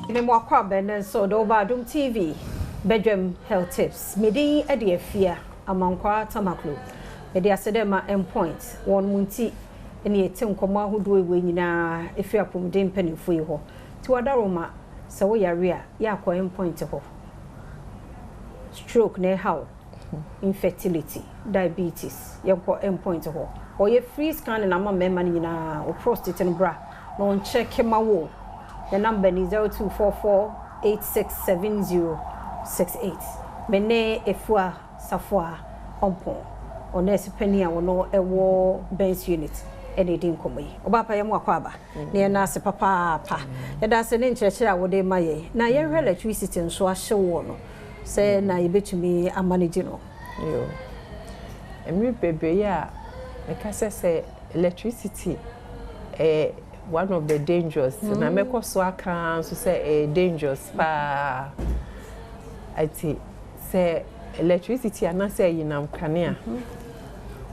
Ne mo akɔ abɛn nso de woba Adom TV Bedwam Health Tips. Medin de Afia Amankwaa Tamaklo. Mede ase dɛ ma Mpoint wɔn mo nti ne yɛte nkɔmmɔ ahodoɔ wei nyinaa ɛfiri apɔmuden mpanimfoɔ yi hɔ. Nti wadaroma sɛ woyare a, yɛ akɔ Mpoint hɔ. Stroke na ɛha wo, infertility, diabetes, yɛnkɔ Mpoint hɔ. Ɔyɛ free scanning ama mmarima no nyinaa. Wo prostate no bra na ɔnkyɛke ma wo. The number ni 0244 867068. Me ne Efua Safoa Ɔmpɔn, ɔnɛɛse panin a wɔno ɛwɔ Burns Unit ɛna ɛdi nkɔmmɔ yi. Ɔbaa pa, yɛ mu akɔ aba na yɛn ase papaapa. Yɛda ase ne nkyerɛkyerɛ a wɔde ma yɛn. Na yɛhwɛ electricity nso ahye wɔ no sɛ na yɛbɛtumi amanage no. Yo. Mmere bebree a meka sɛ electricity ɛyɛ one of the dangerous na mɛkɔ so aka nso sɛ ɛyɛ dangerous paa. Ati sɛ electricity anaasɛ ɛyinam kanea,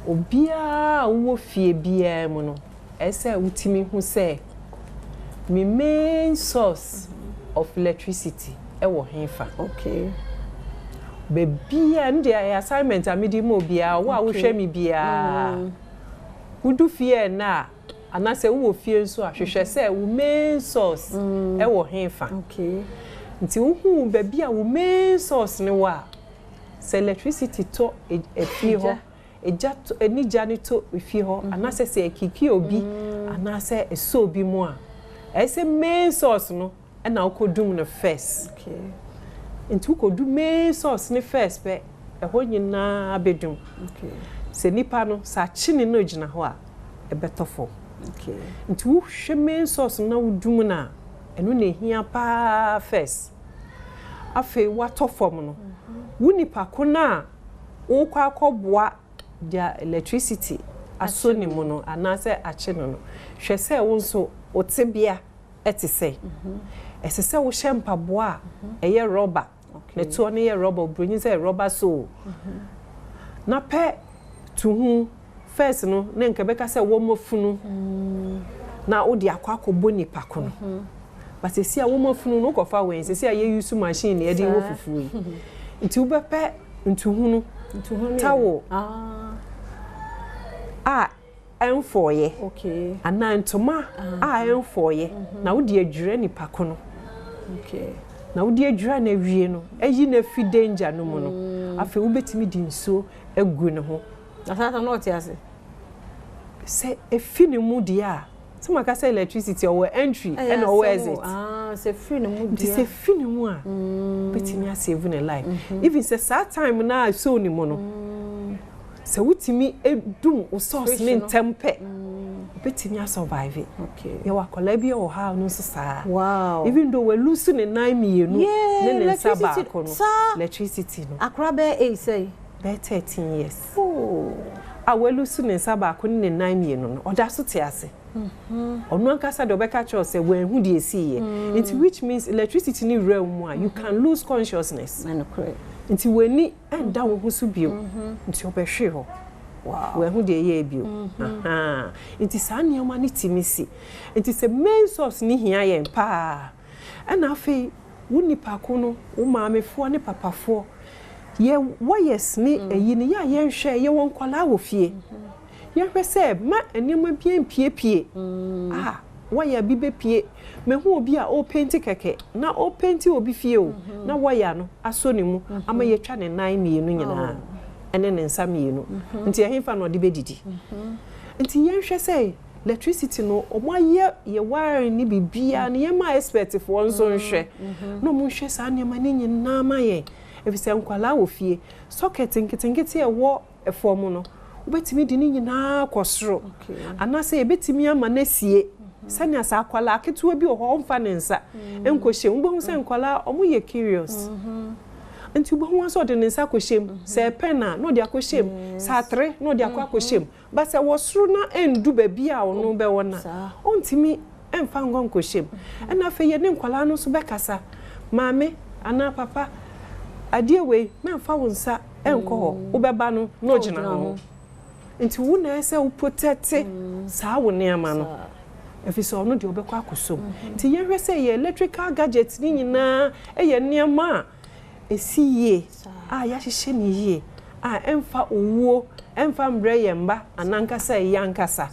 obiara a wowɔ fie biara mu no, ɛsɛ wotumi hu sɛ me main source of electricity ɛwɔ hefa. Beebiara no deɛ, ɛyɛ assignment a mede ma obiara wo a wohwɛ me biara. Wodu fie ɛna a, anaasɛ wowɔ fie nso a, hwehwɛ sɛ wo main source ɛwɔ hefa. Nti wohu baabi a wo main source ne wɔ a, sɛ electricity tɔ efie hɔ, egya tɔ, ani gya ne tɔ efie hɔ, anaasɛ sɛ ekiki obi anaasɛ ɛsɔ obi mu a, ɛyɛ sɛ main source no ɛna wokɔdum no first. Nti wokɔdu main source ne first pɛ, ɛhɔ nyinaa bɛdum. Sɛ nipa no sɛ akye ne no gyina hɔ a, ɛbɛtɔ fam. Nti wohwɛ main source no na wodum no a, ɛno na ehia paa first. Afei watɔ fam no, wo nipa ko no a wokɔ akɔboa deɛ electricity asɔ ne mu no anaasɛ akye no, hwɛ sɛ wo nso wo tebea ɛte sɛ. Ɛsɛ sɛ wohyɛ mpaboa a ɛyɛ rɔba. Ne toɔ no yɛ rɔba, oburoni sɛ rubber sole. Na pɛ tuhu first no ne nka bɛka sɛ wɔn funu na wode akɔ akɔbɔ nipa ko no. But sɛsi a wɔn funu no, wokɔfa wɛn sɛsi a yɛ use machine na yɛde wɔ fufuo yi. Nti wobɛpɛ ntuhunu, towel a ɛnfɔɔyɛ anaa ntoma a ɛnfɔɔyɛ na wode adwira nipa ko no. Na wode adwira no awie no, ayi no afi danger no mu no, afei wobɛtumi de nsuo agu ne ho. Na saa na ɔte ase? Sɛ efi ne mu deɛ a, sɛ maka sɛ electricity ɔwɔ entry ɛna ɔwɔ exit. Sɛ firi ne mu Nti sɛ fi ne mu a, wobɛtumi asave ne life. Even sɛ saa time na ɛsɔ ne mu no, sɛ wotumi edum wo source ne ntɛm pɛ, wobɛtumi asurvive. Yɛwɔ akwadaa bi a wɔ ha no nso saa. Even though wɔalose ne nan mmienu ne ne nsa baako no, electricity no. Akora bɛyɛ age sɛn? Bɛyɛ 13 years. A wɔalose ne nsa baako ne ne nan mmienu no, ɔda so te ase. Ɔno ankasa deɛ, ɔbɛka kyerɛ sɛ wɔnhu deɛ esi yɛ. Nti which means electricity ne wura mu a, you can lose consciousness. Nti w'ani ɛnda wo ho so bio, nti ɔbɛhwe hɔ, wɔahu deɛ ɛyɛ bio. Nti saa nneɛma no tumi si. Nti sɛ main source ne hia yɛn paa. Ɛna afei wo nipa ko no, wo maamefoɔ ne papafoɔ, yɛ wires ne ɛyi no yɛ a, yɛnhwɛ. Yɛwɔ nkwadaa wɔ fie, yɛhwɛ sɛ ma nneɛma bi mpiepie a wire bi bɛpie. Mehu obi a ɔrepaint kɛkɛ na ɔrepaint obi fie o, na wire no asɔ ne mu ama yɛtwa ne nan mmienu nyinaa ɛne ne nsa mmienu. Nti ɛhefa na ɔde bɛdidi? Nti yɛnhwɛ sɛ electricity no, ɔmo ayɛ yɛ wiring ne biribiara no, yɛma expert foɔ nso nhwɛ na ɔmo nhwɛ saa nneɛma no nyinaa ma yɛn, efisɛ nkwalaa wɔ fie. Socket nketenkete a ɛwɔ fam no, wobɛtumi de ne nyinaa kɔ soro anaasɛ yɛbɛtumi ama no asie sɛnea saa akwalaa ketewa bi wɔ hɔ, ɔmfa ne nsa nkɔhyɛ mu. Wobɛhu sɛ nkwalaa ɔmo yɛ curious, nti wobɛhu sɛ ɔde ne nsa akɔhyɛ mu, sɛ pen a na ɔde akɔhyɛ mu, sɛ atere na ɔde akɔhyɛ mu. Ba sɛ wɔ soro na ɛndu baabi a ɔno bɛwɔ no a, ɔntumi ɛmfa nkɔ nkɔhyɛ mu. Ɛna afei yɛne nkwalaa no nso bɛkasa: maame anaa papa, adeɛ wei, mɛmfa wo nsa ɛnkɔ hɔ. Wobɛba no na ɔgyina ho. Nti wo na ɛsɛ wo protect saa wo nneɛma no. Ɛfiri sɛ ɔno deɛ ɔbɛkɔ akɔsɔ mu. Nti yɛnhwɛ sɛ yɛn electrical gadgets no nyinaa yɛ nneɛma a ɛsi yie, a yɛahyehyɛ no yie, a ɛmfa owuo ɛmfa mbrɛ yɛn mma anaa ankasa yɛn ankasa.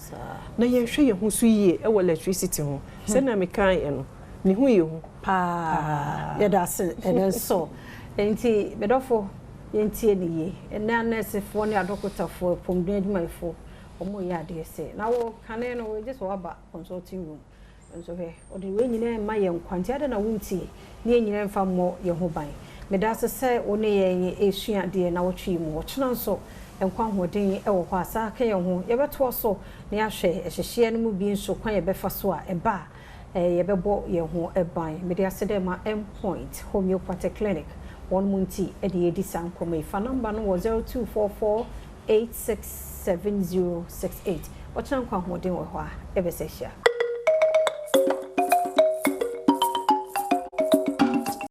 Na yɛnhwɛ yɛn ho so yie wɔ electricity ho. Sɛnea mekaeɛ no, ne ho yɛ hu paa. Yɛda ase ɛno nso. Nti medɔfo, yɛntie no yie. Ɛnnɛ anɛɛsefoɔ ne adɔkotafoɔ, apɔmuden adwumayɛfoɔ, Wɔreyɛ adeɛ sɛ na wo kane no gye sɛ woaba consulting room nso hwɛ ɔde wei nyinaa rema yɛn nkwa nti adɛn na wontie ne yɛn nyinaa mfa mmɔ yɛn ho ban. Medaase sɛ wo ne yɛn resua adeɛ nawɔtwe yi mu. Ɔkyena nso nkwa ahoɔden wɔ hɔ a saa ka yɛn ho yɛbɛtoa so na yɛahwɛ ɛhyehyeɛ no mu bi nso kwan yɛbɛfa so a ɛba a yɛbɛbɔ yɛn ho ban. Mede aseda ma Endpoint Homeopathic Clinic wɔnom nti na yɛredi saa nkɔmmɔ yi. Fa number no wɔ 0244 867068 Ɔkyena nkwa ahoɔden wɔ hɔ a yɛbɛsa ahyia.